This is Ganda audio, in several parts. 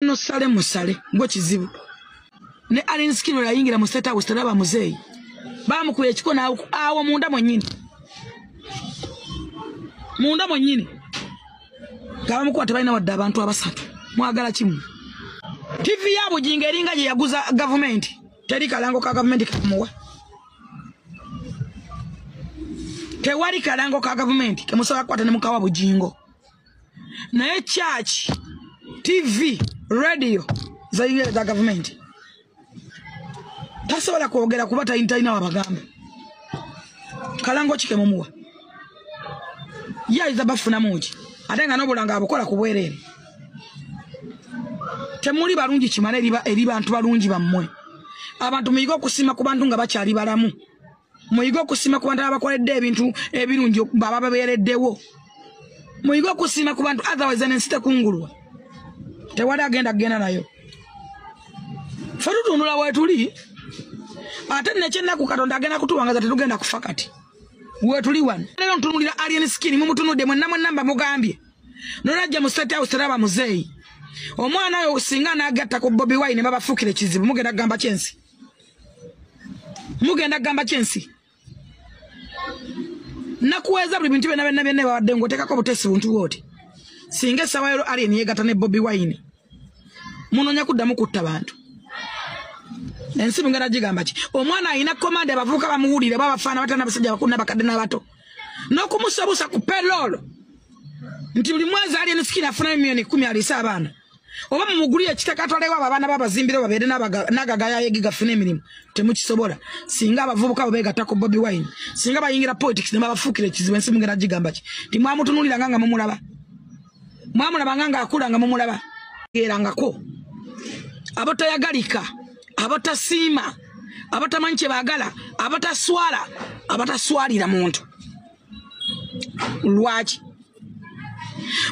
No sale musale gwe kizibu. Ne Alien Skin yayingira mu State House teraba muzeeyi. Bamukuye ekikona awo munda mwennyini. Munda mwennyini. Gabamukuwa tebalina wadde abantu abasatu. Mwagala kimu. TV ya Bujingo eringa gye yaguza gavumenti. Teri kalango ka gavumenti kamuwa. Tewali kalango ka gavumenti kemusobola kukwata ne mukawa Bujingo. Naye church, TV, radio zayingira za gavumenti. Tasobola kwogera kuba talina wabagamba. Kalango ki kemumuwa. Ye ayinza bafunamu ki? Ate nga n'obulanga abukola ku bwereere. Temuli balungi kimala eri bantu balungi bammwe. Abantu muyige okusima ku bantu nga bakyali balamu. Muyige okusima ku bantu abakoledde ebintu ebirungi baba babeereddewo. Muyige okusima ku bantu, otherwise ensi tekungulwa. Tewali agenda kugenda nayo. Ffe tutunula weetuli. Ate nekyennaku Katonda agenda kutuwangaza tetugenda kufa kati. Weetuli wano. Leero ntunulira Alien Skin mumutunudde mwenna mwenna mbamugambye. Nolajja mu State House teraba muzeeyi. Omwana oyo singa n'agatta ku Bobi Wine babafuukira ekizibu mugenda kugamba kyensi. Mugenda kugamba kyensi. Nakuweeza buli bintu byonna byonna byonna babadde ng'oteekako obuteesi buntu bw'oti. Singa essaawa leero Alien yeegatta ne Bobi Wine. Munoonya kuddamu kutta bantu. Ensi mugenda gigamba ki? Omwana alina command abavubuka bamuwulire babafaana batana abasajja abakulu n'abakadde n'abato. N'okumusabusa ku payroll. Nti buli mwezi Alien Skin afuna 10 million aliise abaana. Oba mumugulire ekitaka atwalewo abo abaana babazimbire babeere n'agagaya yegi gafune emirimu. Temukisobola. Singa abavubuka bo beegatta ku Bobi Wine, singa bayingira politics ne babafuukira ekizibu, ensi mugenda gigamba ki? Nti mwamutunuuliranga nga mumulaba. Mwamulabanga ng'akula nga mumulaba. Gerangako. Abatayagalika, abatasiima, abatamanyi kye baagala, abataswala, abataswalira muntu. Lwaki?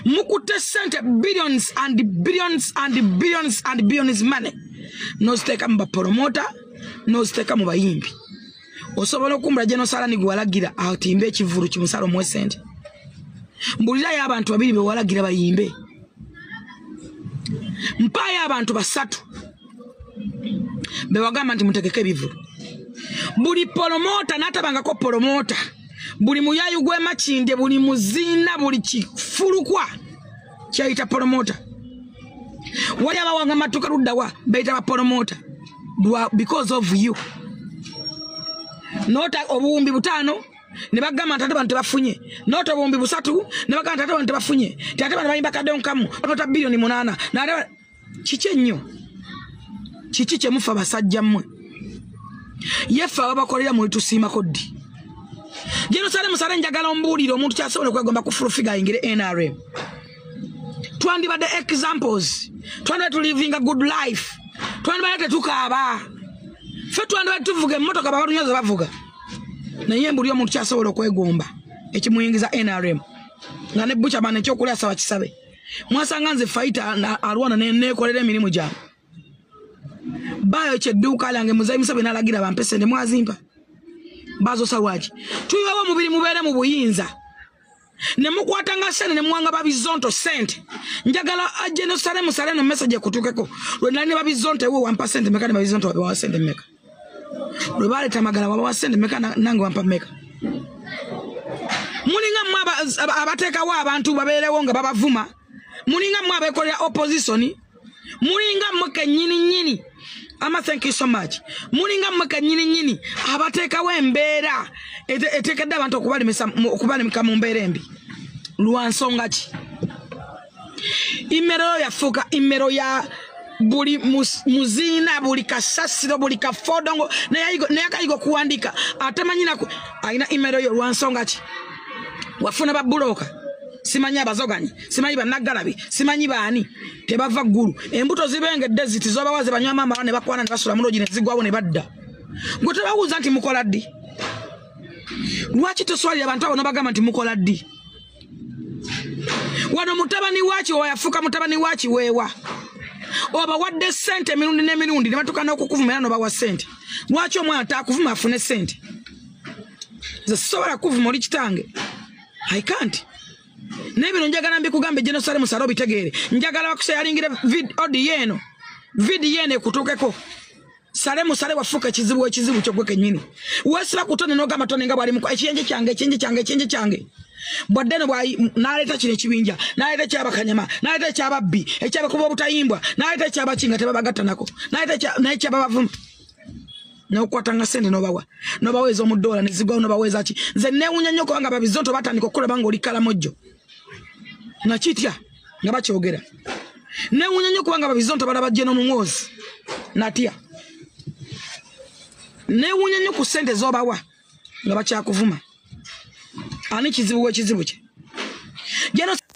Mukutte ssente billions and billions and billions and billions money n'oziteeka mu bapromota n'oziteeka mu bayimbi. Osobola okumbula gye n'osala gwe walagira atimbe ekivvulu kimusala omuwe ssente. Mbulirayo abantu babiri be walagira bayimbe. Mpaayo abantu basatu be wagamba nti mutegeke ebivvulu. Buli promoter n'atabangako promoter, buli muyayu gw'e Makindye, buli muziina, buli kifulukwa kyayita promoter. Wali abawanga matuka luddawa bayita ba promoter because of you. Nota 5000 ne bagamba nti ate bantu tebafunye. Nota 3000 ne bagamba nti ate bantu tebafunye. Nti ate bano bayimba kadde nkamu nota 8 billion. Nate kiki ennyo? Kiki kye mufa basajja mmwe? Yeffe ababakolera mulitusiimako ddi? Jerusalem musale njagala ombuulire omuntu kyasobola okwegomba ku Full Figure ayingire NRM. Twandibadde examples. Twandibadde tulivinga good life. Twandibadde tetukaaba. Ffe twandibadde tuvuga emmotoka babalunyoza bavuga. Naye mbuli omuntu kyasobola okwegomba ekimuyingiza NRM. Nga ne butcher bana ekyokulya asaba kisabe. Mwasanga nze fighter alwana ne neekolera emirimu gyange. Bayo kyedduuka lyange muzeeyi Museveni n'alagira bampe ssente mwazimpa. Bazosa lwaki? Tuyiwewo omubiri mubeere mu buyinza. Ne mukwatanga ssente ne muwanga babizonto ssente. Njagala General Saleh Musale no message ekutuukeko. Lwe nali ne babizonto ewe wampa ssente mmeka ne babizonto wabawa ssente mmeka. Lwe baleeta Magala wabawa ssente mmeka nange wampa mmeka. Mulinga mmwe abateekawo abantu babeerewo nga babavuma. Mulinga mmwe abeekolera opposition. Mulinga mmwe kennyini nnyini. Ama thank you so much. Mulinga mmwe kennyini nnyini abateekawo embeera eteekedde abantu okubalemeka mu mbeera embi. Lwa nsonga ki? Email yo yafuuka email ya buli muziina, buli kasasiro, buli kafodongo naye akayiga okuwandiika atamanyi naku alina email yo. Lwa nsonga ki? Wafuna babuloka, simanyi abazoganyi, simanyi bannaggalabi, simanyi baani, tebava ggulu. Embuto zibengedde ziti zobawa ze banywa amaama ne bakwana ne basula muloogi ne zigwawo ne badda. Gwe tebabuuza nti mukola ddi? Lwaki toswalira abantu abo n'obagamba nti mukola ddi? Wano mutabani waki owa yafuuka mutabani waki weewa obawadde ssente emirundi n'emirundi ne batuuka n'okukuvuma era n'obawa ssente. Lwaki omwana taakuvuma afune ssente? Nze sisobola kuvuma oli kitange. I can't. Naye bino njagala mbikugambe General Saleh Musale obitegeere. Njagala bakusharingire audio eno, video eno ekutuukeko. Saleh Musale wafuuka ekizibu, ekizibu kyo gwe kennyini. Weesiba ku Tone n'ogamba Tone nga bw'ali mu ekiyenje kyange, ekiyenje kyange, ekiyenje kyange. Bwadde no n'aleeta kino ekibinja, n'aleeta ekyabakanyama, n'aleeta ekyababbi, ekyabakuba obutayimbwa, n'aleeta ekyabaki nga tebabagatta nako, n'aleeta n'ekyababavuma. N'okukwata nga ssente n'obawa, n'obawa ez'omu ddoola ne zigwawo, n'obawa eza ki. Nze neewuunya nnyo kubanga Babizonto batandika okulaba ng'oli kalamojjo. Nakitya nga bakyogera. Neewuunya nnyo kubanga Babizonto balaba General Muhoozi. Natya. Neewuunya nnyo ku ssente z'obawa nga bakyakuvuma. Ani kizibu w'ekizibu kye?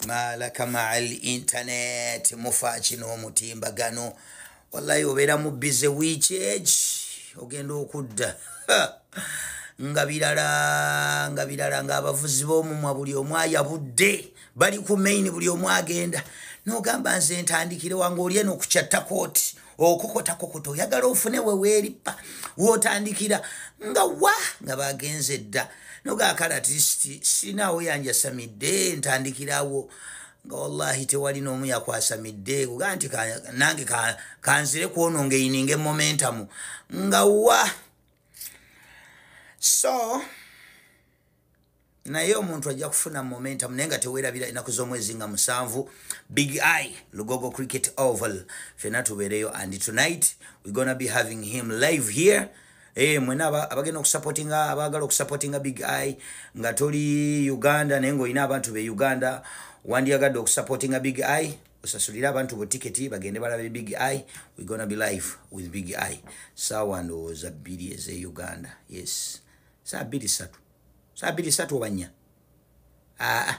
Malaka maa internet mufa kino omutimbagano, wallahi obeera mu busy wiiki egi, ogenda okudda nga birala, nga birala, ng'abavuzi b'omumwa buli omu ayabudde, bali ku main, buli omu agenda n'ogamba nze ntandikire wange. Oli eno okukyatta kooti, okukotakokota, oyagala ofune we weeripa wootandikira, nga wa nga bagenze dda. Nogakala at least sirinaawo yanjasamidde, ntandikirawo, nga wallahi tewali n'omu yakwasamidde. Kugaa nti nange kanzire kwono ngeininga momentum, nga wa. So naye omuntu ajja kufuna momentum, naye nga teweerabira ennaku z'omwezi nga 7, Big Eye, Lugogo Cricket Oval, fena tubeereyo. And tonight we gonna be having him live here. Mwena abagenda okusupportinga, abaagala okusupportinga Big Eye, nga toli Uganda naye ng'olina abantu be Uganda, wandyagadde okusupportinga Big Eye, osasulire abantu bo tiketi bagende balabe Big Eye. We gonna be live with Big Eye saawa ndowooza 2 eze Uganda. Yes, saa 2, 3, saa 2, 3 oba 4. Aa,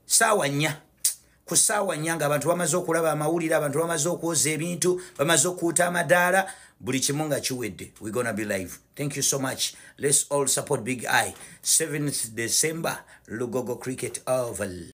saawa 4, ku saawa 4 nga abantu bamaze okulaba amawulire, abantu bamaze okwoza ebintu, bamaze okuuta amadaala, buli kimu nga kiwedde. We gonna be live. Thank you so much. Let's all support Big Eye, 7th December, Lugogo Cricket Oval.